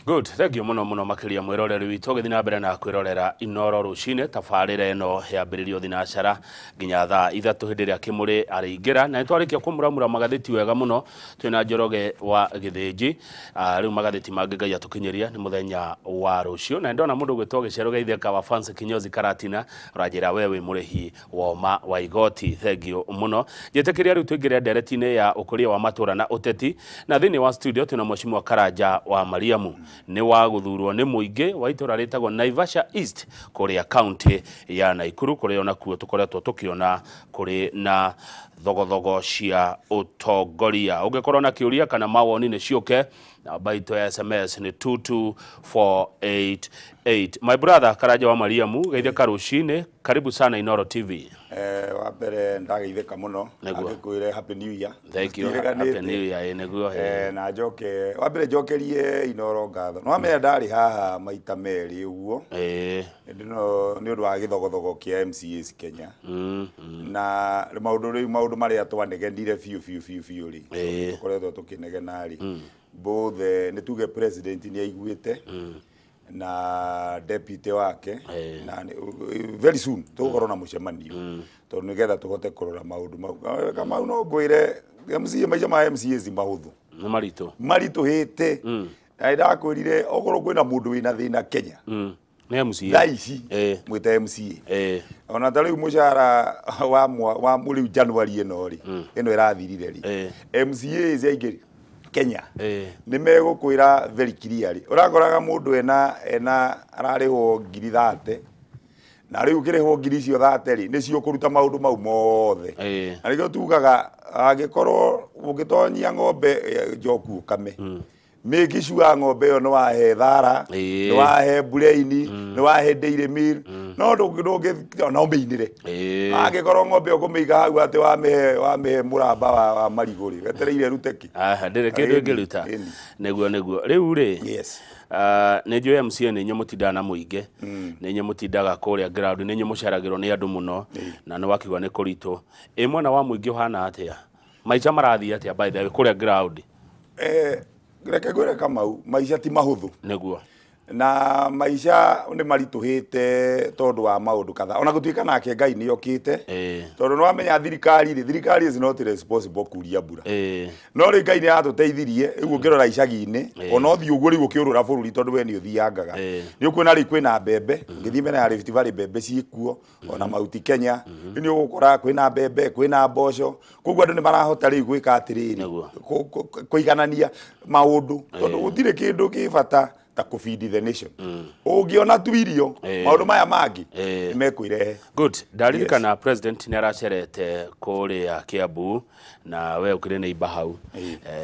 Good, thank you muno muno makiria mwiroreri witũ gĩthiĩ na mbere na kwĩrorera Inoro rũcinĩ tabarĩra ĩno yambĩrĩrio thinacara nginya thaa 3 hĩndĩ ĩrĩa Kĩmũrĩ arĩingĩra na nĩtwarĩkia kũmuramura magathĩti wega mũno twĩna Njoroge wa Gĩthĩnji. Rĩu magathĩti mangĩ Ngai atũkinyĩria nĩ mũthenya wa rũciũ na ndona mũndũ gwĩtwo Gĩcerũ gĩa Itheka wa Fancy Kinyozi Karatina ũranjĩra we wĩ mũrĩhi woma wa igoti. Thank you mũno. Njĩtĩkĩria rĩu tũingĩre ndereti-inĩ ya ũkũria wa matũra na ũteti na thĩinĩ wa studio twĩna Mheshimiwa Karanja wa Mariamu nĩ wa gũthurwo nĩ mũingĩ wa itũra rĩtagwo Naivasha East kũrĩa county ya Naikuru kũrĩa onakuo tũkoretwo tũkĩona kũrĩ na thogothogo cia ũtongoria. Ũngĩkorwo na kĩũria kana mawoni nĩ ciũke, namba itũ ya SMS nĩ 22488. My brother Karanja wa Mariamu, geithĩka rũcinĩ, karibu sana Inoro TV. Wa mbere ndageithĩka mũno angĩkwĩre Happy New Year. Thank you. Happy New Year nĩguo. Na njoke wa mbere njokerie Inoro ngatho. No amenya ndarĩ haha maita merĩ ũguo. Ndino nĩ ũndũ wa gĩthogothogo kĩa MCAs Kenya. Na maũndũ rĩu maũndũ marĩa twanegenire biũ biũ biũ biũ rĩ. Tũkoretwo tũkĩnegena rĩ. Both nĩ tuge president nĩ aiguĩte na deputy wake na very soon tũgũkorwo na mũcemanio tondũ nĩgetha tũhote kũrora maũndũ mau. Kamau no ngwĩre MCA maica ma MCA si mahũthũ. Nĩ maritũ. Maritũhĩte. Na ndakwĩrire okorwo kwĩna mũndũ wĩna thĩna Kenya. Nĩ MCA. Thaa ici mwĩte MCA. Ona ta rĩu mũcara wa rĩu January ĩno rĩ ĩno ĩrathirire rĩ MCA aingĩ Kenya nĩ megũkwĩra very clearly. Ũrakoraga mũndũ ena ararĩhwo ngiri 30 na rĩu ũkĩrĩhwo ngiri icio 30 rĩ nĩcio kũruta maũndũ mau mothe. Na nĩkĩo tugaga angĩkorwo ũngĩtonyia ng'ombe njoku ũkame make sure ng'ombe ĩyo nĩ wahe thara, nĩ wahe brain, nĩ wahe dairy meal, no ndũngĩ no ũmĩinĩre. Angĩkorwo ng'ombe ũkũmĩiga hau atĩ wamĩhe mũramba wa marigũ rĩ wetereire rute kĩ? Aha, ndĩrĩ kĩndũ ĩngĩruta. Nĩguo nĩguo. Rĩu rĩ yes. Nĩ njũĩ MCA nĩ inyuĩ mũtindaga na mũingĩ, nĩ inyuĩ mũtindaga kũrĩa ground, nĩ inyuĩ mũceragĩrwo nĩ andũ mũno na nĩ wakiuga nĩ kũritũ. Ĩ mwena wa mũingĩ ũhana atĩa? Maica marathiĩ atĩa by the way kũrĩa ground? Reke ngwĩre Kamau, maica ti mahũthũ. Nĩguo. Na maica nĩ maritũhĩte tondũ wa maũndũ kadhaa. Ona gũtuĩka nake Ngai nĩ okĩte. Tondũ nĩ wamenya thirikari rĩ, thirikari is not responsible kuria mbura. No rĩ Ngai nĩ aratũteithirie, rĩu ũngĩrora icagi-inĩ, ona ũthiĩ ũguo rĩu ũkĩũrũra bũrũri tondũ we nĩ ũthiangaga. Nĩ ũkuona rĩu kwĩna mbembe, ũngĩthiĩ mĩena ya Rift Valley mbembe ciĩkuo, ona Mount Kenya, rĩu nĩ ũgũkora kwĩna mbembe, kwĩna mboco. Koguo andũ nĩ marahota rĩu gwĩka atĩrĩrĩ, kũiganania maũndũ tondũ gũtirĩ kĩndũ kĩ bata ta kũfeed the nation. Ũngĩona tu irio maũndũ maya mangĩ nĩmekwĩrehe. Good. Ndaririkana president nĩ aracerete kũrĩa Kiambu na we ũkĩrĩ neighbor hau.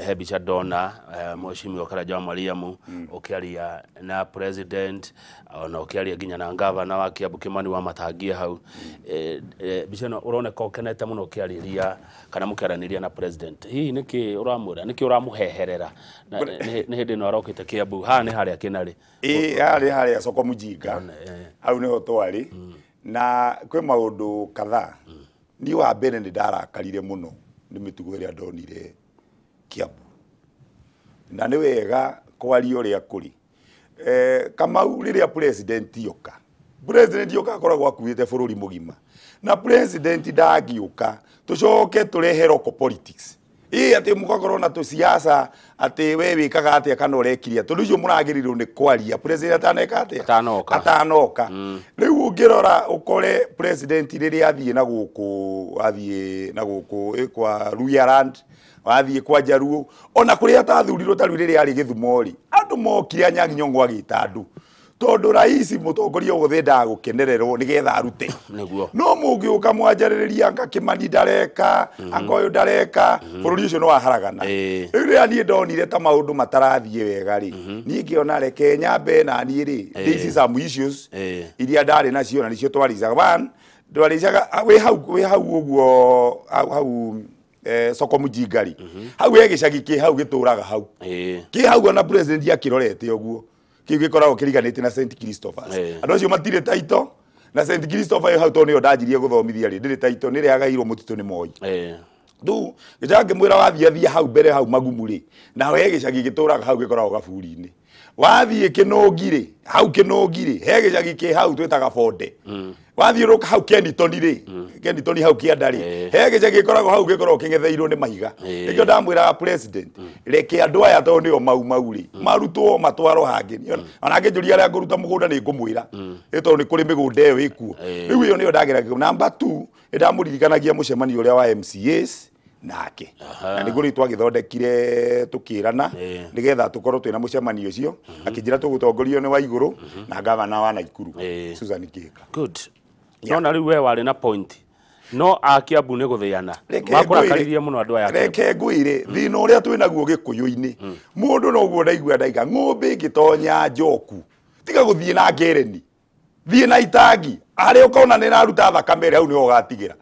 He mbica ndona Mheshimiwa Karanja wa Mariamu ũkĩaria na president ona ũkĩaria nginya na governor wa Kiambu Kimani wa Matangia hau. Mbica ĩno ũroneka ũkenete mũno ũkĩarĩria kana mũkĩaranĩria na president. Hihi nĩkĩ ũramwĩra, nĩkĩ ũramũheherera nĩ hĩndĩ ĩno arokĩte Kiambu? Haha nĩ harĩa Kĩnarĩ. Ĩ harĩa harĩa soko Mujinga. Hau nĩho twarĩ. Na kwĩ maũndũ kadhaa. Niĩ wa mbere nĩ ndarakarire mũno nĩ mĩtugo ĩrĩa ndonire Kiambu. Na nĩ wega kwaria ũrĩa kũrĩ. Kamau rĩrĩa president oka. President oka akoragwo akuĩte bũrũri mũgima. Na president ndangĩũka tũcoke tũrehe local politics. Ĩ atĩ mũgakorwo na tũciaca atĩ we wĩkaga atĩa kana ũrekirie tondũ icio mũragĩrĩirwo nĩ kwaria president ataneka atĩa atanoka atanoka. Rĩu ũngĩrora ũkore president rĩrĩa athiĩ na gũkũ athiĩ na gũkũ kwa Luhyaland athiĩ kwa Jaruo ona kũrĩa atathurirwo ta rĩu rĩrĩa arĩ Gĩthumo rĩ andũ mokire Anyang'i Nyong'o agĩta andũ tondũ raisi mũtongoria wothe endaga gũkenererwo nĩgetha arute. Nĩguo. No mũngĩũka mwanjarĩrĩria anga Kĩmani ndareka, anga ũyũ ndareka, bũrũri ũcio nĩ waharagana. Rĩu rĩrĩa niĩ ndonire ta maũndũ matarathiĩ wega rĩ, niĩ ngĩona reke nyambe na niĩ rĩ, this is some issues iria ndarĩ nacio na nĩcio twaricaga. One, twaricaga wĩ hau ũguo hau soko Mujinga rĩ, hau he gĩcagi kĩ hau gĩtũraga hau. Kĩ hau ona president akĩrorete ũguo. Kĩu gĩkoragwo kĩriganĩtie na St Christopher's. Andũ acio matirĩ taito na St Christopher hau tondũ nĩyo ndanjirie gũthomithia rĩ, ndĩrĩ taito nĩ ĩrĩa mũtitũ nĩ Moi. Rĩu ngĩcoka ngĩmwĩra wathiĩ athiĩ hau mbere hau magumu rĩ, naho he gĩcagi gĩtũraga hau gĩkoragwo gaburi-inĩ. Wathiĩ Kĩnũngi rĩ, hau Kĩnũngi rĩ, he gĩcagi kĩ hau twĩtaga Bonde. Wathiũrũrũka hau Kenitoni rĩ, Kenitoni hau kĩanda rĩ, he gĩcagi gĩkoragwo hau gĩkoragwo kĩng'etheirwo nĩ mahiga. Nĩkĩo ndamwĩraga president, reke andũ aya tondũ nĩo mau mau rĩ, marutwo matwarwo hangĩ. Ona angĩnjũria arĩa ngũruta mũgũnda nĩ ngũmwĩra, ĩ tondũ nĩ kũrĩ mĩgũnda ĩyo ĩkuo. Rĩu ĩyo nĩyo ndageragia. Number 2, nĩndamũririkanagia mũcemanio ũrĩa wa MCAs nake. Na nĩguo rĩu twagĩthondekire tũkĩrana nĩgetha tũkorwo twĩna mũcemanio ũcio. Akĩnjĩra tũgũtongorio nĩ Waigũrũ na gavana wa Nakuru Susan Kihika. Good. Nona rĩu we warĩ na point. No a Kiambu nĩ gũthĩana. Makũrakaririe mũno andũ aya. Reke ngwĩre thĩna ũrĩa twĩnaguo Gĩkũyũ-inĩ. Mũndũ noguo ndaigua ndaiga ng'ombe ĩngĩtonya njoku. Tiga gũthiĩ na ngereni. Thiĩ na itangi. Harĩa ũkona nĩ ĩraruta thakame hau nĩho ũgatigĩra.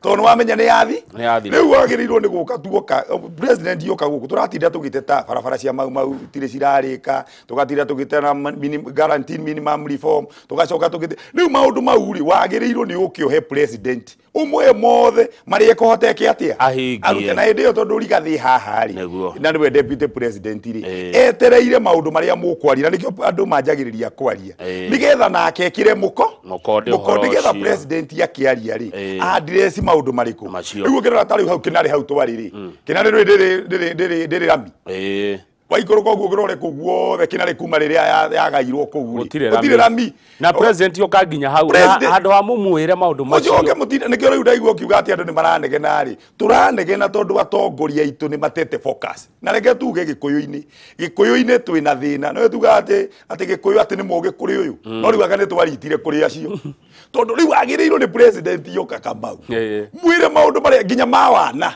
Tondũ wamenya nĩ yathi. Rĩu wagĩrĩirwo nĩ gũka tuoka president yoka gũkũ tũratinda tũgĩteta barabara cia Mau Mau itirĩ cirarĩka, tũgatinda tũgĩteta guaranteed minimum reform, tũgacoka tũgĩte rĩu maũndũ mau rĩ wagĩrĩirwo nĩ ũke ũhe president ũmwe mothe marĩa ekũhoteke atĩa arute. Na hĩndĩ ĩyo tondũ Rigathĩ haha rĩ na nĩwe deputy president rĩ etereire maũndũ marĩa mũkwaria, na nĩkĩo andũ manjagĩrĩria kwaria nĩgetha nake ekĩre mũko nĩgetha president akĩaria rĩ address maũndũ marĩkũ. Rĩu ũkĩrora ta rĩu hau Kĩnarĩ hau twarĩ rĩ, Kĩnarĩ rĩ ndĩrĩ rami waikũrũka ũguo ũkĩrore kũu guothe Kĩnarĩ kuma rĩrĩa yagairwo kũu rĩ gũtirĩ rami. Na president yoka nginya hau handũ ha mũmwĩre maũndũ macio. Mũcoke mũtinde. Nĩkĩo rĩu ndaigua ũkiuga atĩ andũ nĩ maranegena rĩ, tũranegena tondũ atongoria aitũ nĩ matete focus. Na reke tuge Gĩkũyũ-inĩ, Gĩkũyũ-inĩ twĩna thĩna. No tugaga atĩ Gĩkũyũ atĩ nĩ mũgĩ kũrĩ ũyũ, no rĩu anga nĩ twaritire kũrĩ acio. Tondũ rĩu agĩrĩirwo nĩ president yoka Kamau mwĩre maũndũ marĩa nginya ma wana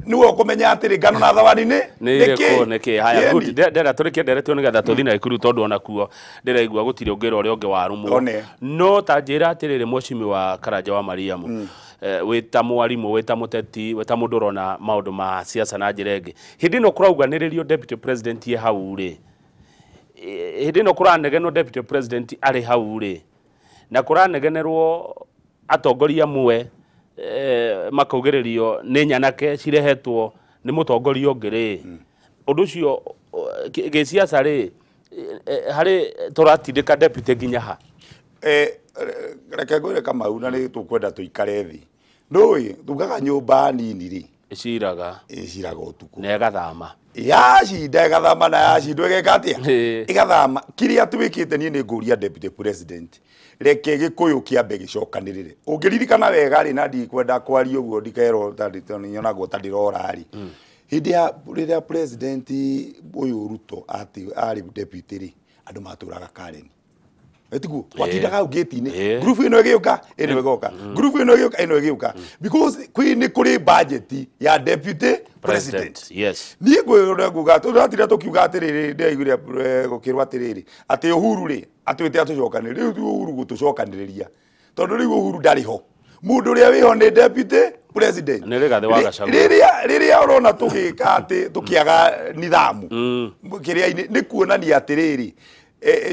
nĩwe ũkũmenya atĩrĩ ngano na thawani nĩ nĩkĩ. Haya, good. Ndĩrenda tũrĩkie nderetio nĩgetha tũthiĩ Naikuru tondũ ona kuo ndĩraigua gũtirĩ ũngĩra ũrĩa ũngĩ warũmwo. No ta njĩra atĩrĩrĩ, mheshimiwa Karanja wa Mariamu, wĩ ta mwarimũ, wĩ ta mũteti, wĩ ta mũndũ ũrona maũndũ ma siasa na njĩra ĩngĩ, hĩndĩ ĩno kũrauganĩrĩrio deputy president ye hau rĩ, hĩndĩ ĩno kũranegenwo deputy president arĩ hau rĩ, na kũranegenerwo atongoria amwe makaugĩrĩrio nĩ nyanake cirehetwo nĩ mũtongoria ũngĩ rĩ, ũndũ ũcio gĩciaca rĩ harĩ tũratindĩka deputy nginya ha? Reke ngwĩre Kamau, na nĩ tũkwenda tũikare thĩ. Nũĩ tugaga nyũmba nini rĩ ĩciraga ũtukũ na ĩgathama, yacinda ĩgathama, na yacindwo ĩgeka atĩa? Ĩgathama. Kĩrĩa twĩkĩte niĩ nĩ ngũria deputy president, reke Gĩkũyũ kĩambe gĩcokanĩrĩre. Ũngĩririkana wega rĩ, na ndikwenda kwaria ũguo ndikerwo nyonagwo ta ndĩrora rĩ, hĩndĩ ya rĩrĩa president ũyũ Ruto arĩ deputy rĩ, andũ matũraga Karen. Etiguo watindaga hau gate-inĩ, group ĩno ĩgĩũka, ĩno ĩgoka, group ĩno ĩgĩũka, ĩno ĩgĩũka, because kwĩ nĩ kũrĩ budget ya deputy president. Yes. Niĩ ngwĩra nguga tũratinda tũkiuga atĩrĩrĩ, ndĩraiguire gũkĩrwo atĩrĩrĩ atĩ Uhuru rĩ atwĩte atũcokanĩrĩrie. Rĩu Uhuru gũtũcokanĩrĩria tondũ rĩu Uhuru ndarĩ ho, mũndũ ũrĩa wĩho nĩ deputy president. Nĩ Rigathĩ wa Gachagua. Rĩrĩa ũrona tũgĩka atĩ tũkĩaga nithamu kĩrĩa-inĩ nĩ kuonania atĩrĩrĩ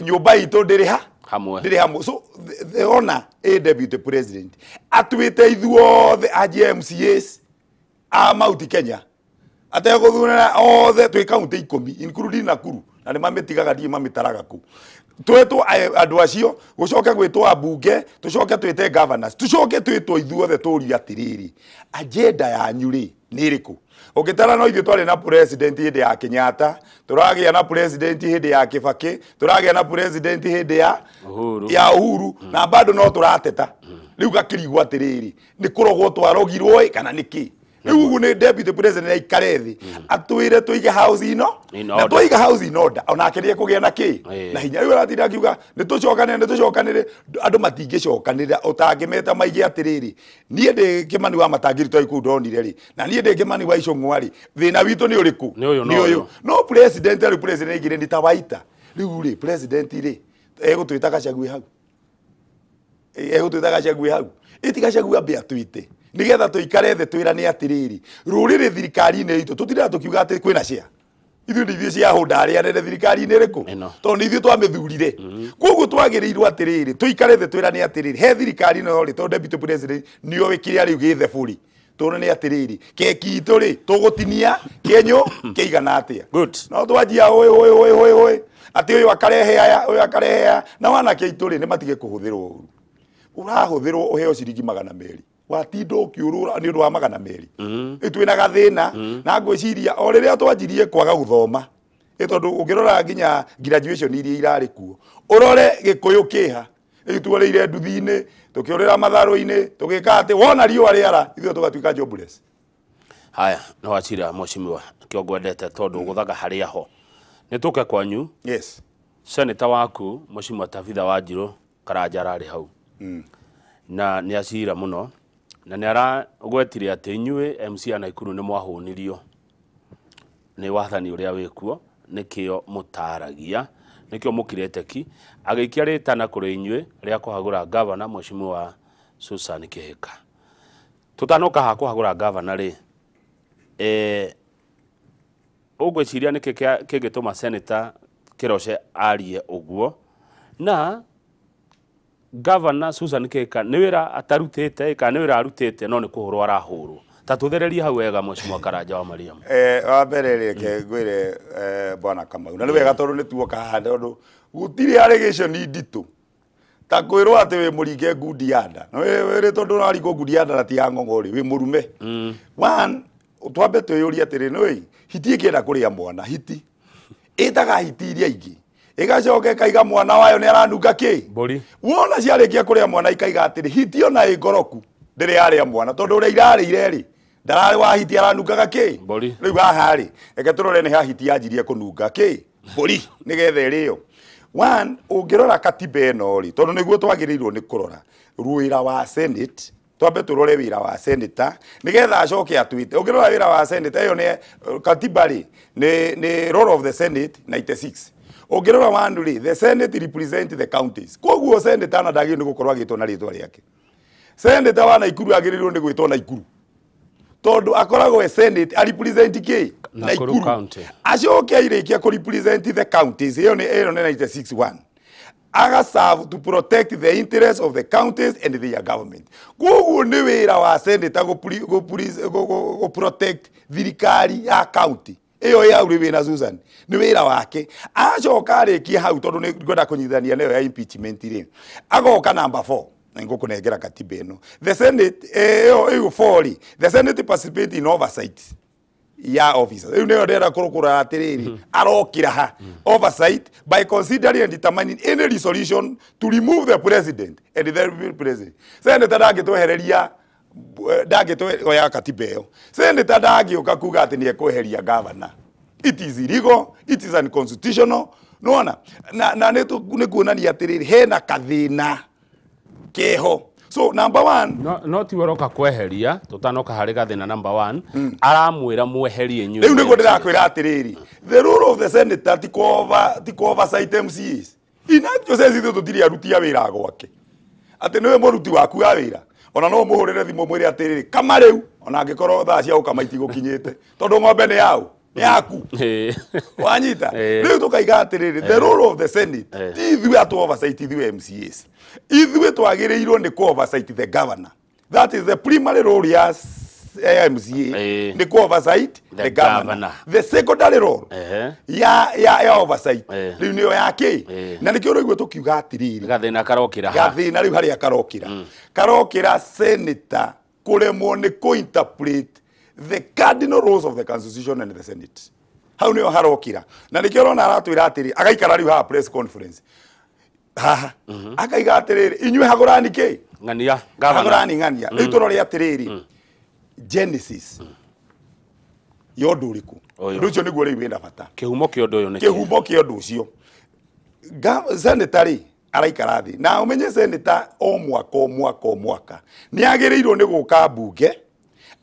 nyũmba itũ ndĩrĩ ha hamwe, ndĩrĩ hamwe. So the honor a deputy president atwĩte ithuothe a MCAs a Mount Kenya ategũthurana othe twĩ kaunti 10 including Nakuru, na nĩ mamĩtigaga ndiĩ mamĩtaraga kũu. Twetwo andũ acio, gũcoke gwĩtwo ambunge, tũcoke twĩte governors, tũcoke twĩtwo ithuothe tũrie atĩrĩrĩ, agenda yanyu rĩ nĩ ĩrĩkũ? Ũngĩtara no ithuĩ twarĩ na president hĩndĩ ya Kenyatta, tũragĩa na president hĩndĩ ya Kibaki, tũragĩa na president hĩndĩ ya Uhuru, ya Uhuru, na bado no tũrateta. Rĩu gakĩrigwo atĩrĩrĩ, nĩ kũrogwo twarogirwo ĩ kana nĩ kĩ? Rĩu ũguo nĩ deputy president aikare thĩ atwĩre tũige house ino, na twaiga house in order, onake nĩ ekũgĩa na kĩ na hinya. Rĩu aratinda akiuga nĩ tũcokanĩre, nĩ tũcokanĩre, andũ matingĩcokanĩrĩra ũtangĩmeta maige atĩrĩrĩ, niĩ ndĩ Kĩmani wa Matangiri twarĩ kũu ndonire rĩ, na niĩ ndĩ Kĩmani wa Icũng'wa rĩ, thĩna witũ nĩ ũrĩkũ? Nĩ ũyũ. No president rĩu president aigire nĩ ta Waita. Rĩu rĩ president rĩ egũtwĩta Gachagua hau, egũtwĩta Gachagua hau, ĩti Gachagua ambe atwĩte nigetha tuikare thĩ twĩrane atĩrĩrĩ, rũrĩrĩ thirikari-inĩ itũ tũtindaga tũkiuga atĩ kwĩna share. Ithuĩ nĩ ithuĩ ciahũnda arĩa anene thirikari-inĩ ĩrĩkũ? Tondũ nĩ ithuĩ twamĩthurire. Koguo twagĩrĩirwo atĩrĩrĩ, tũikare thĩ twĩrane atĩrĩrĩ, he thirikari ĩno rĩ, tondũ deputy president nĩoĩ kĩrĩa rĩu gĩ thebũri, tuonane atĩrĩrĩ, keki itũ rĩ tũgũtinia kĩenyũ kĩigana atĩa? Good. No twanjia hũĩ hũĩ hũĩ hũĩ hũĩ. Atĩ ũyũ akarehe aya, ũyũ akarehe aya, na wanake aitũ rĩ nĩ matige kũhũthĩrwo ũru. Ũrahũthĩrwo ũheo ciringi 200. Watinda ũkĩũrũra nĩ ũndũ wa 200. Twĩna gathĩna na ngwĩciria o rĩrĩa twanjirie kwaga gũthoma. Tondũ ũngĩrora nginya graduation iria irarĩ kuo, ũrore Gĩkũyũ kĩha. Rĩu tuorĩire nduthi-inĩ, tũkĩũrĩra matharũ-inĩ, tũgĩka atĩ wona riũa rĩara ithuĩ tũgatuĩka jobless. Haya, no wachira mheshimiwa kĩo ngwendete tondũ gũthaga harĩa ho. Nĩ tũke kwanyu. Yes. Senator waku mheshimiwa Tabitha Wanjiru Karanja ararĩ hau. Na nĩ acira mũno na nĩ aragwetire atĩ inyuĩ MC a Nakuru nĩ mwahũnirio nĩ wathani ũrĩa wĩkuo, nĩkĩo mũtaragia, nĩkĩo mũkirĩte ki, agĩikia rĩtana kũrĩ inyuĩ rĩa kũhagũra governor mheshimiwa Susan Kihika. Tũtanoka ha kũhagũra governor rĩ, ũngwĩciria nĩkĩ kĩngĩtũma Senator Kĩroce arie ũguo, na governor Susan Kihika nĩ wĩra atarutĩte kana nĩ wĩra arutĩte no nĩ kũhũrwo arahũrwo. Ta tũthererie hau wega mheshimiwa Karanja wa Mariamu. Wa mbere reke ngwĩre bwana Kamau, na nĩ wega tondũ nĩ tuoka haha tondũ gũtirĩ allegation nditũ ta kwĩrwo atĩ wĩ mũringe ngundi ya nda. Na wĩrĩ tondũ ũraringwo ngundi ya nda na ti ya ng'ong'o rĩ, wĩ mũrume. One, twambe twĩyũrie atĩrĩ, nĩũĩ hiti ĩkĩenda kũrĩa mwana, hiti ĩtaga hiti iria ingĩ ĩgacoka ĩkaiga mwana wayo nĩ aranunga kĩ mbũri. Wona ciarĩkia kũrĩa mwana ikaiga atĩrĩ, hiti ona ĩ ngoroku ndĩrĩ yarĩa mwana tondũ ũrĩa irarĩire rĩ ndararĩ wa hiti aranungaga kĩ mbũri. Rĩu haha rĩ reke tũrore nĩ ha hiti yanjirie kũnunga kĩ mbũri nĩgetha ĩrĩo. One, ũngĩrora katiba ĩno rĩ, tondũ nĩguo twagĩrĩirwo nĩ kũrora wĩra wa Senate, twambe tũrore wĩra wa senator nĩgetha acoke atwĩte. Ũngĩrora wĩra wa senator ĩyo nĩ katiba rĩ nĩ role of the Senate 96. Ũngĩrora one rĩ, the Senate represent the counties. Koguo senator na ndagĩrĩirwo nĩ gũkorwo agĩtwo na rĩtwa rĩake. Senator wa Nakuru agĩrĩirwo nĩ gwĩtwo Nakuru tondũ akoragwo e Senate a represent kĩ Nakuru County. Acoke airĩkia kũ represent the counties, ĩyo nĩ 96.1. Aga serve to protect the interests of the counties and their government. Koguo nĩ wĩra wa senator gũ protect thirikari ya county ĩyo ya ũrĩ wĩna Susan, nĩ wĩra wake. Acoka arĩkia hau tondũ nĩ ngwenda kũnyitithania nayo ya impeachment rĩ, agoka number 4 na ngũkũnengera katiba ĩno. The Senate ĩyo 4 rĩ, the Senate participate in oversight ya officers. Rĩu nĩyo ndĩrenda kũrũkũra atĩrĩrĩ, arokĩra ha oversight by considering and determining any resolution to remove the president and the deputy president. Senator ndangĩtwehereria, ndangĩtwoya katiba ĩyo. Senator ndangĩũka kuga atĩ nĩ ekweheria governor. It is illegal, it is unconstitutional. Nĩwona? Na nĩ kuonania atĩrĩrĩ hena kathĩna keho. So number 1, no ti waroka kweheria tutanoka harĩ gathĩna number 1 aramwĩra mweherie inyuĩ. Rĩu nĩguo ndĩrakwĩra atĩrĩrĩ, the role of the senator ti ku oversight MCAs. In actual sense ithuĩ tũtirĩ aruti a wĩra gwake. Atĩ nĩwe mũruti waku wa wĩra. Ona no mũhũrĩre thimũ mwĩre atĩrĩrĩ, kama rĩu ona angĩkorwo thaa cia gũkama itigũkinyĩte tondũ ng'ombe nĩ yau, nĩ yaku. Wanyita? Rĩu tũkaiga atĩrĩrĩ, the role of the Senate ti ithuĩ atũ oversight ithuĩ MCAs. Ithuĩ twagĩrĩirwo nĩ kũ oversight the governor. That is the primary role ya MCA, nĩ kũ oversight the governor. The secondary role ya oversight rĩu nĩyo ya kĩ? Na nĩkĩo ũraigua tũkiuga atĩrĩrĩ, gathĩna karokĩra ha, gathĩna rĩu harĩa karokĩra, karokĩra senator kũremwo nĩ kũ interpret the cardinal roles of the constitution and the Senate. Hau nĩho harokĩra. Na nĩkĩo ũrona aratwĩra atĩrĩ, agaikara rĩu haha press conference haha akaiga atĩrĩrĩ, inyuĩ hagũrani kĩ? Ng'ania governor. Hagũrani ng'ania. Rĩu tũrore atĩrĩrĩ, genesis ya ũndũ ũrĩkũ? Ũndũ ũcio nĩguo rĩu wĩna bata. Kĩhumo kĩa ũndũ ũyũ nĩ kĩ? Kĩhumo kĩa ũndũ ũcio. Senator rĩ araikara thĩ na ũmenye senator o mwaka o mwaka o mwaka nĩ agĩrĩirwo nĩ gũka mbunge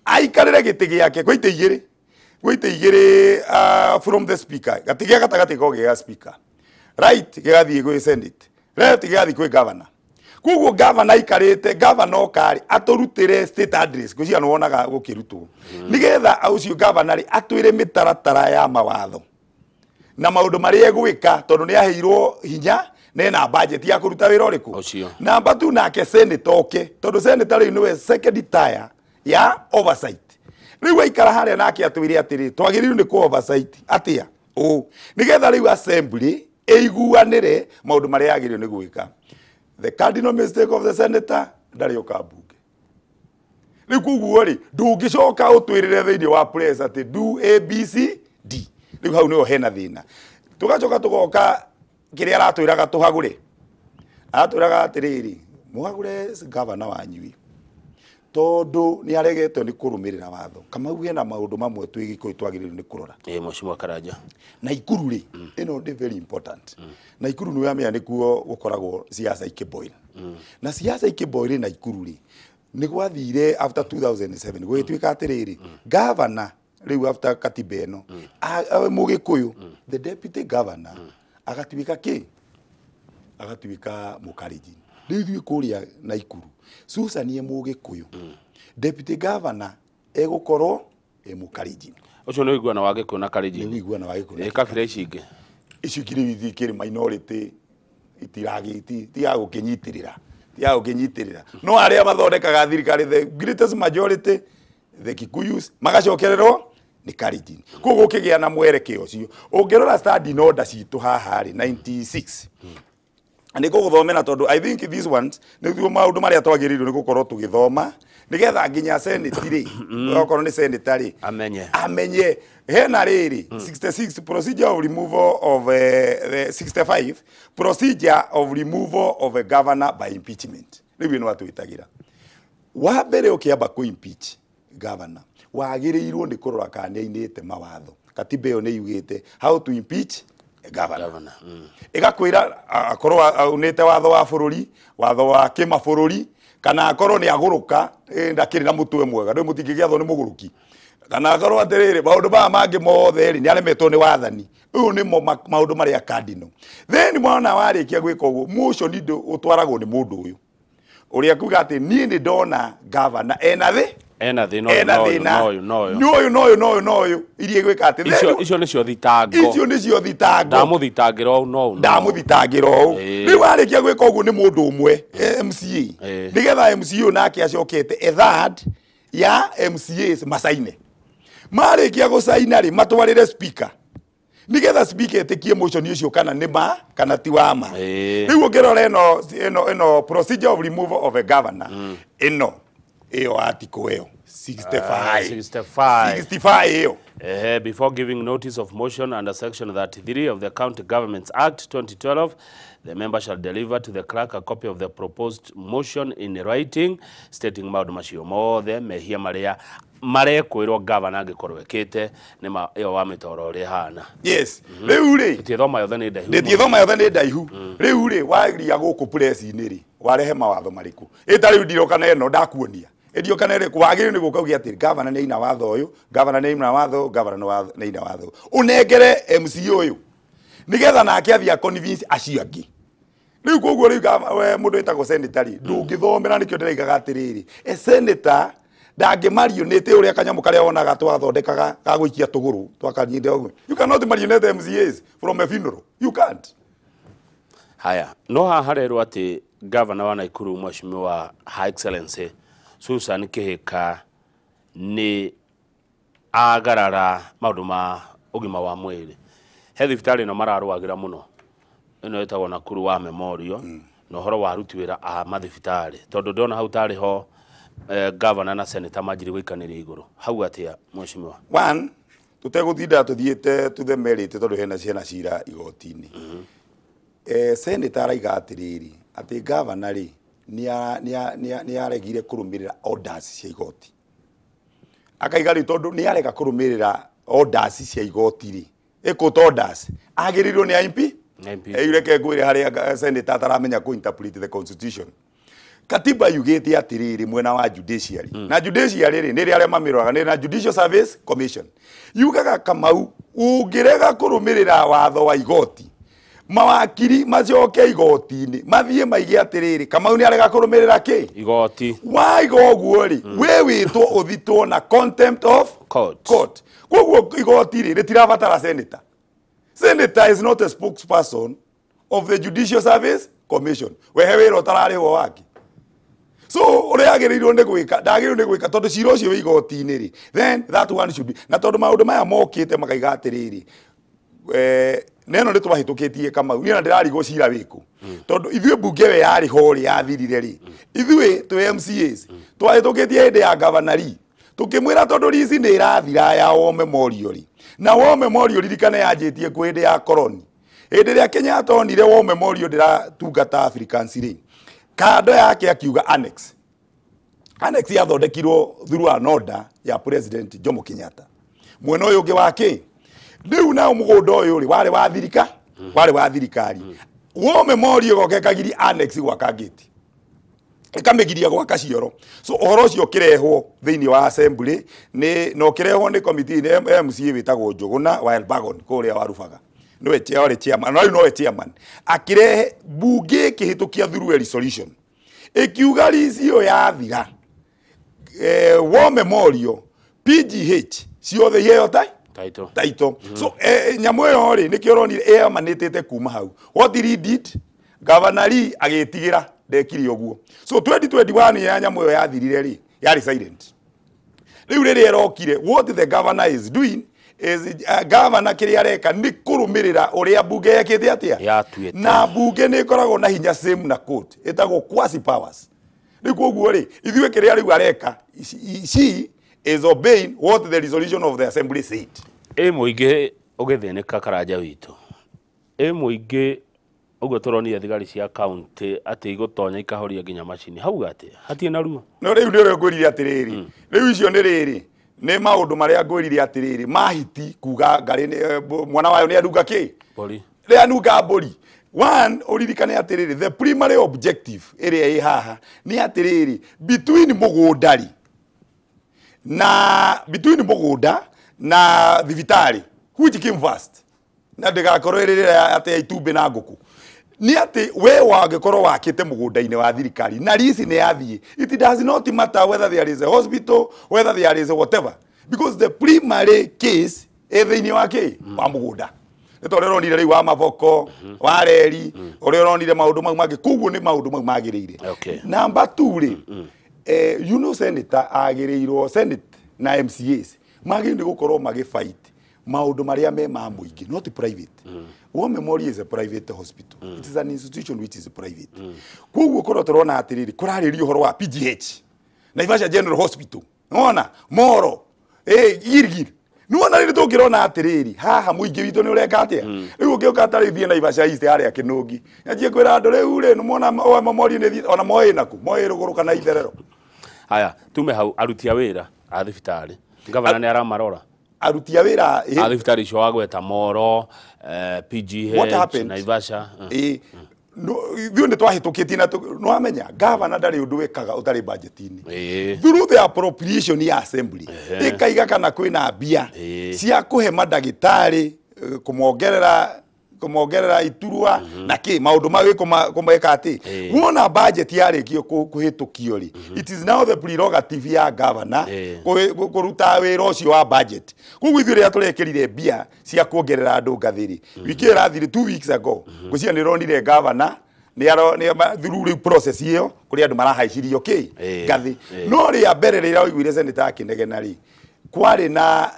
aikarĩre gĩtĩ gĩake kwa itĩ igĩrĩ, gwĩ itĩ igĩrĩ from the speaker, gatĩ gĩa gatagatĩ ko gĩa speaker, right gĩgathiĩ gwĩ Senate, left gĩgathiĩ kwĩ governor. Koguo governor aikarĩte, governor oka rĩ atũrutĩre state address gwĩciria nĩ wonaga gũkĩrutwo, nĩgetha ũcio governor rĩ atwĩre mĩtaratara ya mawatho na maũndũ marĩa egwĩka tondũ nĩ aheirwo hinya na ena budget ya kũruta wĩra ũrĩkũ. Number 2, nake senator oke tondũ senator rĩu nĩwe second tier ya oversight. Rĩu aikara harĩa nake atwĩre atĩrĩ, twagĩrĩirwo nĩ kũ oversight atĩa ũũ, nĩgetha rĩu assembly Ĩiguanĩre maũndũ marĩa yagĩrĩirwo nĩ gwĩka. The cardinal mistake of the senator, ndarĩ oka mbunge. Rĩu koguo rĩ, ndũngĩcoka ũtwĩrĩre thĩinĩ wa press atĩ do A B C D. Rĩu hau nĩho hena thĩna. Tũgacoka tũgoka kĩrĩa aratwĩraga tũhagũre. Aratwĩraga atĩrĩrĩ, mũhagũre gavana wanyu tondũ nĩ aregetwo nĩ kũrũmĩrĩra watho. Kamau hena maũndũ mamwe twĩ Gĩkũyũ twagĩrĩirwo nĩ kũrora. Mheshimiwa Karanja. Naikuru rĩ, ĩno nĩ very important. Naikuru nĩ wamenya nĩkuo gũkoragwo siasa ikĩboil. Na siasa ikĩboil Naikuru rĩ, nĩ gwathire after 2007 gũgĩtuĩka atĩrĩrĩ, governor rĩu after katiba ĩno, Mũgĩkũyũ, the deputy governor agatuĩka kĩ? Agatuĩka Mũkalenjin. Rĩu ithuĩ kũrĩa Naikuru, Susan e Mũgĩkũyũ, deputy governor egũkorwo e Mũkalenjin. Ũcio nĩ ũiguano wa Gĩkũyũ na Kalenjin. Nĩ ũiguano wa Gĩkũyũ. Ĩ kabira ici ingĩ? Ici ingĩ rĩu ikĩrĩ minority, tiagũkĩnyitĩrĩra. Tiagũkĩnyitĩrĩra. No arĩa mathondekaga thirikari, the greatest majority, the Kikuyus, magacokererwo nĩ Kalenjin. Koguo gũkĩgĩa na mwerekeo ũcio. Ũngĩrora standing order citũ haha rĩ, 96. Nĩ ngũgũthomera tondũ I think these ones nĩguo maũndũ marĩa twagĩrĩirwo nĩ gũkorwo tũgĩthoma nĩgetha nginya senate rĩ, okorwo nĩ senator rĩ, amenye hena rĩrĩ 66 procedure of removal of the 65 procedure of removal of a governor by impeachment. Rĩu ĩno atwĩtagĩra wa mbere ũkĩamba kũ impeach governor wagĩrĩirwo nĩ kũrora kana nĩainĩte mawatho. Katiba ĩyo nĩ yugĩte how to impeach governor. Ĩgakwĩra akorwo aunĩte watho wa bũrũri, watho wa kĩmabũrũri, kana akorwo nĩ agũrũka, ndakĩrĩ na mũtwe mwega, ndũĩ mũtingĩgĩathwo nĩ mũgũrũki, kana akorwo atĩrĩrĩ maũndũ maya mangĩ mothe rĩ nĩ aremetwo nĩ wathani. Ũyũ nĩmo maũndũ marĩa cardinal. Then mwana warĩkia gwĩka ũguo, motion ũtwaragwo nĩ mũndũ ũyũ ũrĩa kuga atĩ niĩ nĩ ndona governor ena thĩ ena thĩna no no no no no iria gwĩka atĩ icio nĩcio thitango, icio nĩcio thitango, ndamũthitangĩra ũũ no ndamũthitangĩra ũũ. Rĩu warĩkia gwĩka ũguo nĩ mũndũ ũmwe MCA, nĩgetha MCA ũyũ nake acokete a third ya MCAs macaine. Marĩkia gũcaina rĩ, matwarĩre speaker nĩgetha speaker ĩtĩkie motion ũcio kana nĩ ma kana ti wa ma. Rĩu ũngĩrora ĩno procedure of removal of a governor ĩno ĩyo article ĩyo 65 65 ĩyo. Before giving notice of motion under section 33 of the County Governments Act 2012, the member shall deliver to the clerk a copy of the proposed motion in writing stating maũndũ macio mothe mehia marĩa marekwĩrwo governor angĩkorwo ekĩte nĩ ĩyo wa mĩtoro ũrĩa ĩhana. Yes. Rĩu rĩ ndĩthoma yothe nĩ ndaihu. Ndĩthoma yothe nĩ ndaihu. Rĩu rĩ waria gũkũ press-inĩ rĩ warehe mawatho marĩkũ? Ĩta rĩu ndiroka na ĩno ndakuonia. Ĩndioka na ĩrĩkũ wagĩrĩirwo nĩ gũka uge atĩ governor nĩ aina watho ũyũ, governor nĩ aina watho, governor nĩ aina watho. Ũnengere MCA ũyũ nĩgetha nake athiĩ convince acio angĩ. Rĩu koguo rĩu mũndũ wĩtagwo senator rĩ ndũngĩthomera, nĩkĩo ndĩraigaga atĩrĩrĩ, a senator ndangĩmarionete ũrĩa kanyamũ karĩa wonaga twathondekaga ga gũikia tũgũrũ twakanyinde ũguo. You cannot marionate MCAs from a funeral. You can't. Haya, no haha harerwo atĩ governor wa Nakuru Mheshimiwa Her Excellency Susan Kihika nĩ agarara maũndũ ma ũgima wa mwĩrĩ. He thibitarĩ ĩno mararũagĩra mũno, ĩno ĩtagwo Nakuru wa Memorial, na ũhoro wa aruti wĩra a mathibitarĩ, tondũ ndona hau tarĩ ho governor na senator manjiri gũikanĩria igũrũ. Hau atĩa mheshimiwa? One, tũtegũtinda tũthiĩte to the merit tondũ hena ciana cira igoti-inĩ. Senator araiga atĩrĩrĩ atĩ governor rĩ nĩ aregire kũrũmĩrĩra orders cia igoti. Akaiga rĩ tondũ nĩ arega kũrũmĩrĩra orders cia igoti rĩ, ĩ court orders agĩrĩirwo nĩ MP. Reke ngwĩre harĩa senator ataramenya kũ interpret the constitution. Katiba yugĩte atĩrĩrĩ mwena wa judiciary. Na judiciary rĩ nĩ arĩa mamĩroraga, nĩ na Judicial Service Commission. Yugaga Kamau ũngĩrega kũrũmĩrĩra watho wa igoti, mawakiri macoke igoti-inĩ mathiĩ maige atĩrĩrĩ Kamau nĩ arega kũrũmĩrĩra kĩ igoti. Waiga ũguo rĩ we wĩtwo ũthitwo na contempt of court. Koguo igoti rĩ rĩtirabatara senator. Senator is not a spokesperson of the Judicial Service Commission. Wehe wĩra ũtararĩhwo wake. So ũrĩa agĩrĩirwo nĩ gwĩka ndagĩrĩirwo nĩ gwĩka tondũ cira ũcio wĩ igoti-inĩ rĩ, then that one should be. Na tondũ maũndũ maya mokĩte makaiga atĩrĩrĩ Neno nĩ twahĩtũkĩtie Kamau niĩ na ndĩrarigwo cira wĩkũ tondũ ithuĩ mbunge ĩyo yarĩ ho rĩ yathirire rĩ ithuĩ twĩ MCAs twahĩtũkĩtie hĩndĩ ya Governor Lee tukimwira tondu lease ni irathira ya War Memorial ri na War Memorial ririkane yanjitie ku hindi ya koroni hindi ria Kenyatta onire War Memorial ndiratungata Africans ri kando yake akiuga annex annex yathondekirwo through an order ya President Jomo Kenyatta mwena uyu ungi wake riu na mugunda uyu ri wari wa thirika wari wa thirikari War Memorial goke kagiri annex gwaka gate ikamigiria gwaka cioro so uhoro ucio kirehwo thiini wa assembly ni no kirehwo ni committee ni MCA witagwo Njuguna wa Elbagon kuria wa Rubaga niwe chairman chairman no nowe chairman akirehe bunge ikihitukia through a resolution ikiuga lease iyo yathira War Memorial PGH ciothe iheo tai title so nyamu iyo ri nikio ronire emanitite kuma hau what he did Governor Lee agitigira ndekire uguo so 2021 ya nyamu iyo yathirire ri yari silent riu riri erokire what the governor is doing is governor kiria areka ni kurumirira uria bunge yekite atia na bunge ni ikoragwo na hinya same na court itagwo quasi powers riu koguo ri ithuĩ kiria riu areka she is obeying what the resolution of the assembly said. E muingi ugithinika Karanja witu e muingi uguo turonire thigari cia county ati igutonya ikahoria nginya macini hau ati hatie na ruo no riu ni uria ngwirire atiriri riu icio ni riri ni maundu maria ngwirire atiriri mahiti kuga ngari mwana wayo ni arunga ki mburi ni anunga mburi one uririkane atiriri the primary objective iria i haha ni atiriri between mugunda ri na between mugunda na thibitari which came first na ndigakorwo ĩrĩ atĩ itumbĩ na ngũkũ ni ati we wangikorwo wakite mugunda-ini wa thirikari na lease ni yathie it does not matter whether there is a hospital whether there is a whatever because the primary case ĩ thĩinĩ wa kĩ wa mugunda nĩ ta ũrĩa ũronire rĩu wa maboko wa reri ũrĩa ũronire maũndũ mau mangĩ koguo nĩ maũndũ mau magĩrĩire. Number 2 rĩ you know senator agĩrĩirwo senate na MCAs magĩrĩirwo gũkorwo magĩ fight maundu maria me ma muingi not private. War Memorial is a private hospital. It is an institution which is private. Koguo korwo turona atiriri kuraririo horo wa PGH Naivasha General Hospital nona Moro Gilgil nona riri tungirona atiriri haha muingi witu ni ureka atia riu ungiuka tari thie Naivasha East haria Kinungi nyanjie kwira andu riu ri nimona War Memorial ni ona moe naku moe ruguru kana itherero. Haya tume hau aruti a wira a thibitari gavana ni aramarora aruti a wira a thibitari icio wagweta Moro PGH Naivasha ithuĩ nĩ twahĩtũkĩtie na nĩwamenya gavana ndarĩ ũndũ wĩkaga ũtarĩ budget-inĩ through the appropriation ya assembly ĩkaiga kana kwĩna mbia cia kũhe mandagĩtarĩ kũmongerera iturwa na kĩ maũndũ mau kũmeka atĩ wona budget yarĩkio kũhĩtũkio rĩ it is now the prerogative ya governor kũruta wĩra ũcio wa budget. Koguo ithuĩ rĩrĩa tũrekĩrire mbia cia kuongerera andũ ngathĩ rĩ wiki ĩyo ĩrathire 2 weeks ago ngwĩciria nĩ ĩronire governor nĩ through rĩu process ĩyo kũrĩ andũ marahaicirio kĩ ngathĩ no rĩa mbere rĩrĩa waiguire senator akĩnegena rĩ kwarĩ na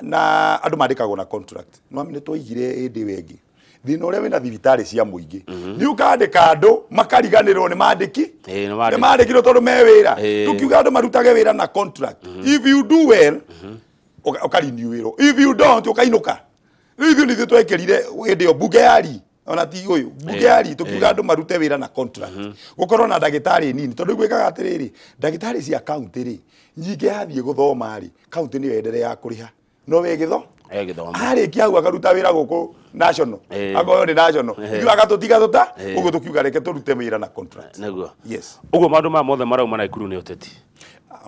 andũ mandĩkagwo na contract no nĩ twaigire hĩndĩ ĩyo ĩngĩ thina uria wina thibitari cia muingi ni ukandika andu makariganirwo ni mandiki ni mandikirwo tondu me wira tukiuga andu marutage wira na contract if you do well ukarenew wira if you don't ukainuka riu ithuĩ nithuĩ twekĩrire hĩndĩ ĩyo bunge yari ona ti ũyũ bunge yari tukiuga andu marute wira na contract gukorwo na ndagĩtarĩ nini tondu gwĩkaga atĩrĩrĩ ndagĩtarĩ cia county rĩ nyingĩ yathiĩ gũthoma rĩ county nĩyo enderea kũrĩha no we gĩtho arĩkia hau akaruta wĩra gũkũ national akoyo nĩ national ithuĩ agatũtiga tũta ũguo tũkiuga reke tũrute wĩra na contract nĩguo. Yes ũguo maũndũ maya mothe marauma Naikuru nĩ ũteti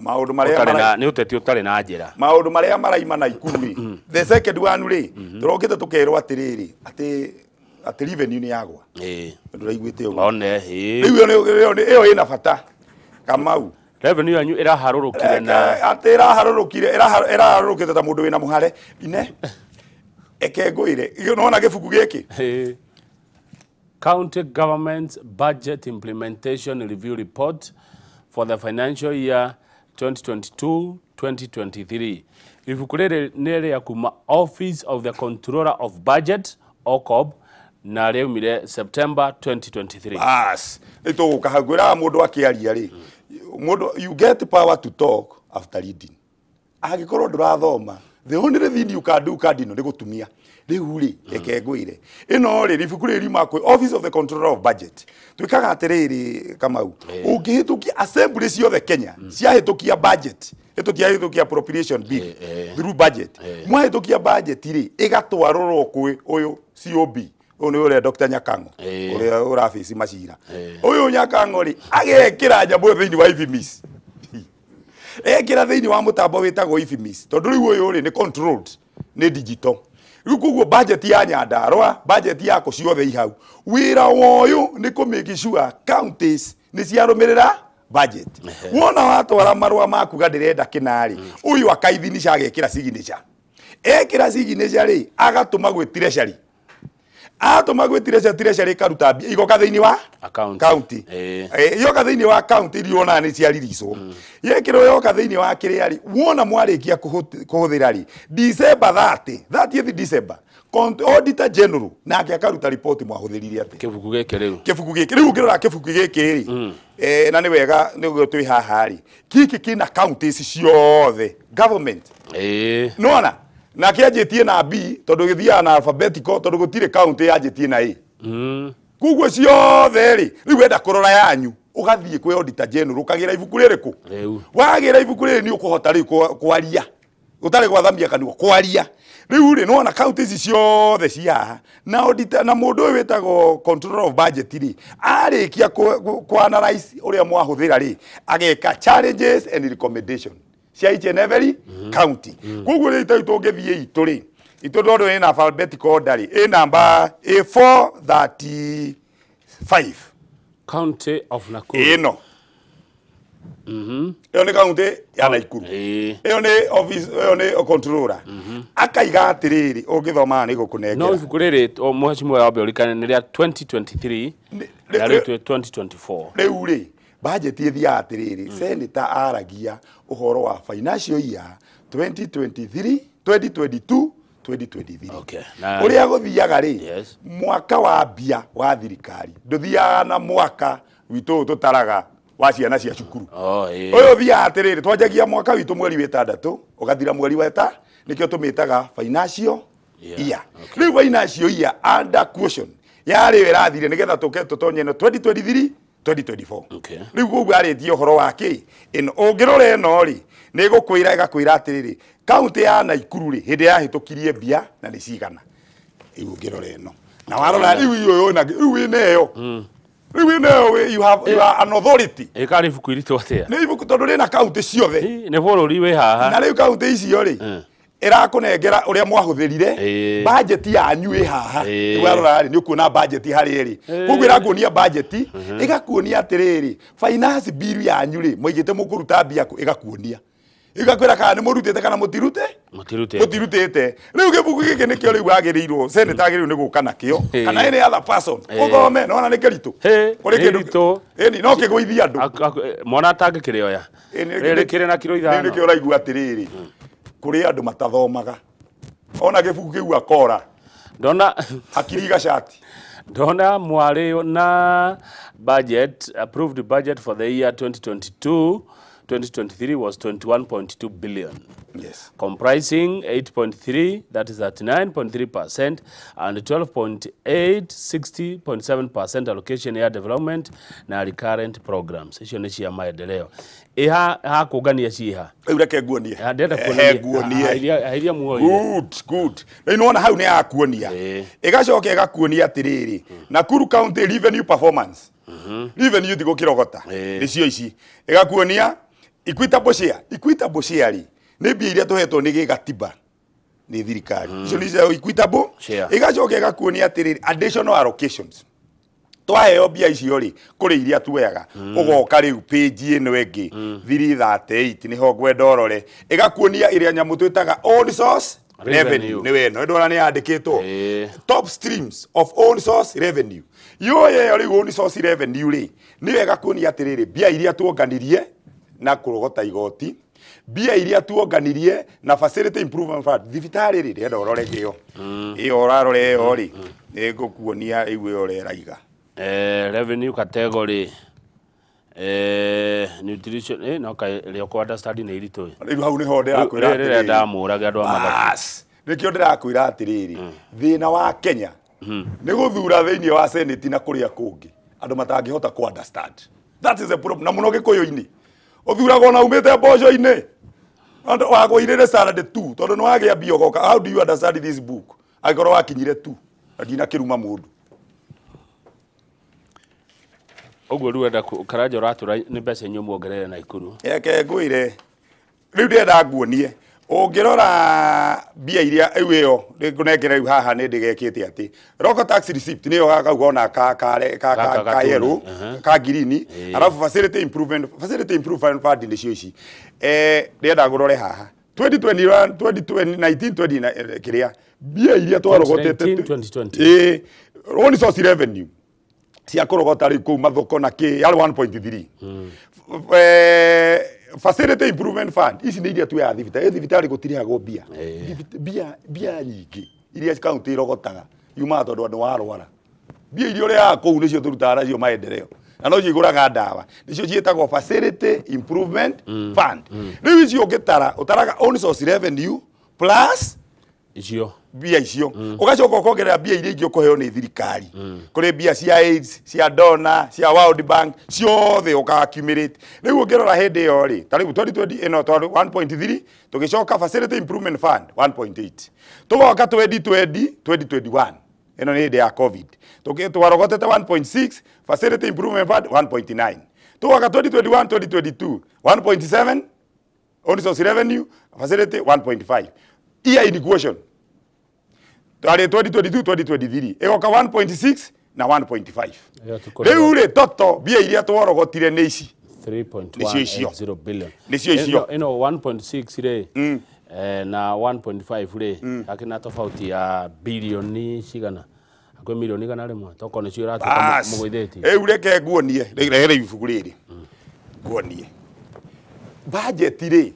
maũndũ marĩa nĩ ũteti ũtarĩ na njĩra maũndũ marĩa maraima Naikuru rĩ the second one rĩ tũrokĩte tũkerwo atĩrĩrĩ atĩ revenue nĩ yagwa ndũraiguĩte ũguo one rĩu ĩyo ĩna bata Kamau revenue yanyu iraharũrũkire na atĩ iraharũrũkire iraharũrũkĩte ta mũndũ wĩna mũhare ine eke ngwĩre nona gĩbuku gĩkĩ County Government Budget Implementation Review Report for the financial year 2022-2023 ibuku rĩrĩ nĩ rĩa kuma Office of the Controller of Budget OCOB na rĩaumire September 2023. Bas nĩtũgũka hau ngwĩraga mũndũ akĩaria rĩ, mũndũ you get power to talk after reading. Angĩkorwo ndũrathoma, the only thing you can do cardinal nĩ gũtumia. Rĩu rĩ, reke ngwĩre ĩno rĩ, ibuku rĩrĩ riuma kwĩ Office of the Controller of Budget. Twĩkaga atĩrĩrĩ Kamau, ũngĩhĩtũkia assembly ciothe Kenya ciahĩtũkia budget, ĩtũtiahĩtũkia appropriation bill through budget, mwahĩtũkia budget rĩ, ĩgatwarũrwo kwĩ ũyũ COB, ũyũ nĩ ũrĩa Dr. Nyakang'o ũrĩa ũrabaci macira. Ũyũ Nyakang'o rĩ, agekĩra nyamũ ĩyo thĩinĩ wa IFMIS, ekĩra thĩinĩ wa mũtambo wĩtagwo IFMIS, tondũ rĩu ũyũ rĩ nĩ controlled, nĩ digital. Rĩu koguo budget ya Nyandarua, budget yako ciothe i hau. Wĩra wa ũyũ nĩ kũ make sure counties nĩ ciarũmĩrĩra budget. Wona watwara marũa maku ga ndĩrenda kĩna rĩ, ũyũ akaithinisha agekĩra signature. Ekĩra signature rĩ, agatũma gwĩ treasury. Atũma gwĩ treasury, treasury ĩkaruta mbia igoka thĩinĩ wa county. Yoka thĩinĩ wa county iria wonaga nĩ ciariricwo. Yekĩrwo yoka thĩinĩ wa kĩrĩa rĩ, wona mwarĩkia kũhũthĩra rĩ, December 30, 30th December, Auditor General nake akaruta report mwahũthĩrire atĩa. Kĩbuku gĩkĩ rĩu. Kĩbuku gĩkĩ rĩu ũngĩrora kĩbuku gĩkĩ rĩ, na nĩ wega nĩguo twĩ haha rĩ, gĩkĩ kĩna counties ciothe government. Nĩwona? Na kĩanjĩtie na B tondũ gĩthiaga na alphabetical, tondũ gũtirĩ county yanjĩtie na A. Koguo ciothe rĩ, rĩu wenda kũrora yanyu, ũgathiĩ kwĩ Auditor General ũkagĩra ibuku rĩrĩkũ? Wagĩra ibuku rĩrĩ nĩ ũkũhota rĩu kwaria. Ũtarĩ gwathamia kanua, kwaria. Rĩu rĩ, nĩwona county ici ciothe ci haha. Na auditor, na mũndũ ũyũ wĩtagwo Controller of Budget rĩ, arĩkia ku analyze ũrĩa mwahũthĩra rĩ, ageka challenges and recommendation cia each and every county. Koguo rĩ, itũ tũngĩthiĩ itũ rĩ, itũ tondũ ĩna alphabetical order rĩ, ĩ namba A435. County of Nakuru. Ĩno. Ĩyo nĩ county ya Nakuru. Ĩyo nĩ office, ĩyo nĩ controller. Akaiga atĩrĩrĩ, ũngĩthoma nĩ gũkũnengera. No ibuku rĩrĩ, mheshimiwa wambe ũririkane nĩ rĩa 2023 na rĩu twĩ 2024. Rĩu rĩ, budget ĩthiaga atĩrĩrĩ, senator aragia ũhoro wa financial year 2023, 2022, 2023. Okay. Ũrĩa gũthiaga rĩ, mwaka wa mbia wa thirikari ndũthiaga na mwaka witũ tũtaraga wa ciana cia cukuru. Ũyũ ũthiaga atĩrĩrĩ, twanjagia mwaka witũ mweri wa ĩtandatũ ũgathira mweri wa ĩta, nĩkĩo tũmĩtaga financial year. Rĩu financial year under caution yarĩ ĩrathire nĩgetha tũke tũtonye ĩno 2023 2024. Rĩu koguo arĩtie ũhoro wa kĩ ĩno ũngĩrora ĩno rĩ, nĩ ĩgũkwĩra ĩgakwĩra atĩrĩrĩ, county ya Nakuru rĩ, hĩndĩ yahĩtũkirie mbia na nĩ cigana. Rĩu ũngĩrora ĩno na warora rĩu ũyũ na rĩu wĩna ĩyo, rĩu wĩna ĩyo, you have, you are an authority. Ĩkarĩ ibuku iritũ atĩa? Nĩ ibuku tondũ rĩna county ciothe. Nĩ bũrũri wĩ haha. Na rĩu county icio rĩ, ĩrakũnengera ũrĩa mwahũthĩrire, budget yanyu ĩ haha. Rĩu warora rĩ, nĩ ũkuona budget harĩa ĩrĩ. Koguo ĩrakuonia budget, ĩgakuonia atĩrĩrĩ, finance bill yanyu rĩ, mwaigĩte mũkũruta mbia kũ, ĩgakuonia. Ĩgakwĩra kana nĩ mũrutĩte kana mũtirute? Mũtirutĩte. Rĩu gĩbuku gĩkĩ nĩkĩo rĩu wagĩrĩirwo, senator agĩrĩirwo nĩ gũka nakĩo, kana any other person. Ũthome, nĩwona nĩ kĩritũ. Kũrĩ kĩndũ ĩni no kĩgũithie andũ. Mwana atangĩkĩrĩoya. Rĩrĩ kĩrĩ na kiro 5. Rĩu nĩkĩo ũraigua atĩrĩrĩ, kũrĩ andũ matathomaga. Ona gĩbuku kĩu akora. Ndona hakiri gacati. Ndona mwarĩ na budget, approved budget for the year 2022 2023 was 21.2 billion. Yes. Comprising 8.3, that is 39.3%, and 12.8, 60.7% allocation ya development na recurrent programs. Icio nĩ cia maendeleo. Iha hakũngania ciha. Rĩu reke nguonie. Ndĩrenda kuonia. Iria muoire. Good, good. Rĩu nĩwona hau nĩ yakuonia. Ĩgacoka ĩgakuonia atĩrĩrĩ, Nakuru County revenue performance. Revenue ti gũkĩrogota. Nĩcio ici. Ĩgakuonia equitable share. Equitable share rĩ, nĩ mbia iria tũhetwo nĩ gĩgatiba nĩ thirikari. Icio nĩ cia equitable share. Ĩgacoka ĩgakuonia atĩrĩrĩ, additional allocations. Twaheo mbia icio rĩ, kũrĩ iria tuoyaga. Ũgoka rĩu page ĩno ĩngĩ, 338 nĩho ngwenda ũrore. Ĩgakuonia ĩrĩa nyamũ twĩtaga own source revenue. Nĩ weno, ndona nĩ yandĩkĩtwo. Top streams of own source revenue. Yoye ĩyo rĩu own source revenue rĩ, nĩyo ĩgakuonia atĩrĩrĩ, mbia iria tuonganirie na kũrogota igoti, Mbia iria tuonganirie na facility improvement fund thibitarĩ rĩ ndĩrenda ũrore kĩo ĩyo ũrarora ĩyo rĩ nĩ ngũkuonia rĩu ĩyo ũrĩa ĩraiga. Revenue category nutrition no ka rĩo kwa understand nĩ iritũ. Rĩu hau nĩho ndĩrakwĩra atĩrĩrĩ ndamũrage andũ a mathabu. Nĩkĩo ndĩrakwĩra atĩrĩrĩ thĩna wa Kenya nĩ gũthura thĩinĩ wa Senate na kũrĩa kũngĩ andũ matangĩhota ku understand. That is a problem na mũno Gĩkũyũ-inĩ ũthuragwo na umĩte mboco-inĩ andũ wagũirĩre salad tu tondũ nĩ wagĩa mbia ũgoka. How do you understand this book angĩkorwo wakinyire tu na ndinakĩruma mũndũ ũguo. Rĩu enda Karanja ũratũra nĩ mbeca inyuĩ muongerere Naikuru. Eke ngwĩre rĩu ndĩrenda nguonie ũngĩrora mbia iria rĩu ĩyo ngũnengere rĩu haha nĩ ndĩgekĩte atĩ local tax receipt nĩyo gakau wona ka yellow ka green, alafu facility improvement fund nĩcio ici. Ndĩrenda ngũrore haha 2021 2019 20 kĩrĩa mbia iria twarogotete 2020 own source revenue cia kũrogota rĩu kũu mathoko na kĩ yarĩ 1.3. Facility improvement fund ici nĩ iria tuoyaga thibitarĩ. Thibitarĩ gũtirĩhagwo mbia mbia nyingĩ iria county irogotaga yumaga tondũ andũ warwara. Mbia iria ũrĩhaga kũu nĩcio tũrutaga nacio maendeleo na nocio igũraga ndawa nĩcio ciĩtagwo facility improvement fund. Rĩu icio ũngĩtara ũtaraga own source revenue plus icio mbia icio ũgacoka ũkongerera mbia iria ingĩ ũkũheo nĩ thirikari. Kũrĩ mbia cia AIDS cia donor cia World Bank ciothe ũka accumulate. Rĩu ũngĩrora hĩndĩ ĩyo rĩ ta rĩu 2020 ĩno twarĩ 1.3 tũgĩcoka facility improvement fund 1.8 tũgoka 2020 2021 ĩno nĩ hĩndĩ ya COVID twarogotete 1.6 facility improvement fund 1.9 tũgoka 2021 2022 1.7 own source revenue facility 1.5 year in equation twarĩ 2022 2023 ĩgoka 1.6 na 1.5. Rĩu rĩ toto mbia iria twarogotire nĩ ici 3.180 billion nĩcio icio ĩno 1.6 rĩ na 1.5 rĩ hakina tofauti ya bilioni cigana hakuhĩ milioni 100 tokorwo nĩcio iratuĩka mũgũithĩtie. Rĩu reke nguonie rehere ibuku rĩrĩ nguonie budget rĩ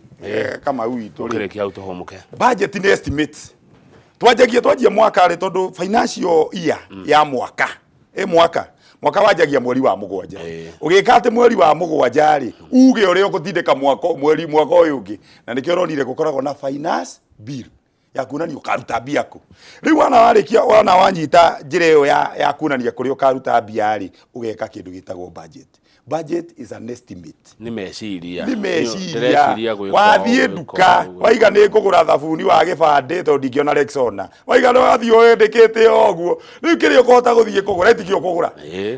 kama witũ rĩ ũkĩrĩkia hau tũhũmũke. Budget nĩ estimate twanjagia twanjia mwaka rĩ tondũ financial year ya mwaka mwaka wanjagia mweri wa mũgwanja. Ũgĩka atĩ mweri wa mũgwanja rĩ uge ũrĩa ũgũtindĩka mwaka mweri mwaka ũyũ ũngĩ na nĩkĩo ũronire gũkoragwo na finance bill ya kuonania ũkaruta mbia kũ. Rĩu wana warĩkia wana wanyita njĩra ĩyo ya kuonania kũrĩa ũkaruta mbia rĩ ũgeka kĩndũ gĩtagwo budget. Budget is an estimate. Nĩ meciria. Nĩ meciria. Wathiĩ nduka waiga nĩ ngũgũra thabuni wa gĩbandĩ tondũ ndingĩona Rexona. Waiga nĩ wathiĩ wendekete o ũguo. Rĩu kĩrĩa ũkũhota gũthiĩ kũgũra ĩtikĩo ũkũgũra.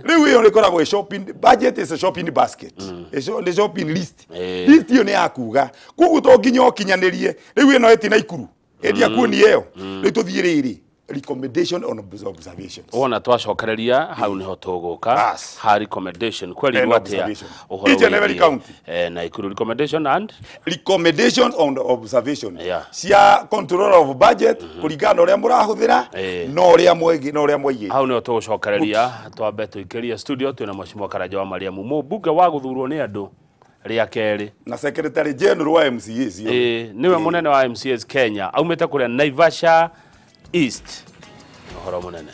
Rĩu ĩyo nĩ ĩkoragwo shopping budget is a shopping basket. Nĩ shopping list. List ĩyo nĩ ya kuga. Koguo to nginya ũkinyanĩrie. Rĩu ĩno ĩti Naikuru. Ĩndia kuonia ĩyo. Rĩu tũthiĩ rĩrĩ. Recommendation on observations. Wona twacokereria hau niho tũgũka ha recommendation kweri atia ũhoro each and every county Naikuru recommendation and recommendations on the observation cia control of budget kũringana na ũrĩa mũrahũthĩra na ũrĩa mwegi na ũrĩa mwaigĩte. Hau niho tũgũcokereria twambe tũikĩrie studio twĩna Mheshimiwa Karanja wa Mariamu mũmbunge wa gũthurwo nĩ andũ rĩa kerĩ na secretary general wa MCAs. Niwe mũnene wa MCAs Kenya aumĩte kũrĩa Naivasha East. Ũhoro mũnene.